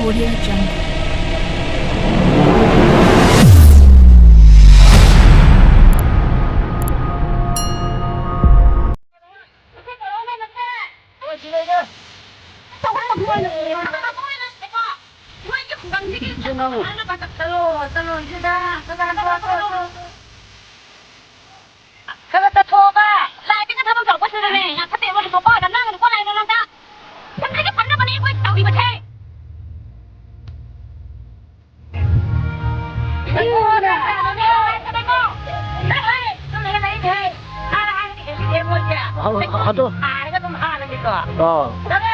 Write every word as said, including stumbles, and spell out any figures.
Audio Jungle. ꯈꯔ ꯆꯠꯊꯣꯛꯑꯒ ꯂꯥꯏꯗꯒ ꯊꯕꯛ ꯇꯧꯔꯛꯄꯁꯤꯗꯅꯦ ꯌꯥꯝ ꯐꯠꯇꯦꯕ꯫ ꯍꯧꯖꯤꯛꯐꯥꯎ ꯄꯥꯎꯗ ꯉꯥꯡꯒꯅꯨꯀꯣ ꯂꯥꯏ ꯃꯃꯥꯡꯗ꯫ ꯐꯠꯇꯕꯒꯤ ꯐꯠꯇꯕꯅꯦ ꯑꯩꯈꯣꯏ ꯇꯧꯔꯤꯕꯁꯦ꯫ ꯑꯗꯣ꯫ ꯑꯥ꯫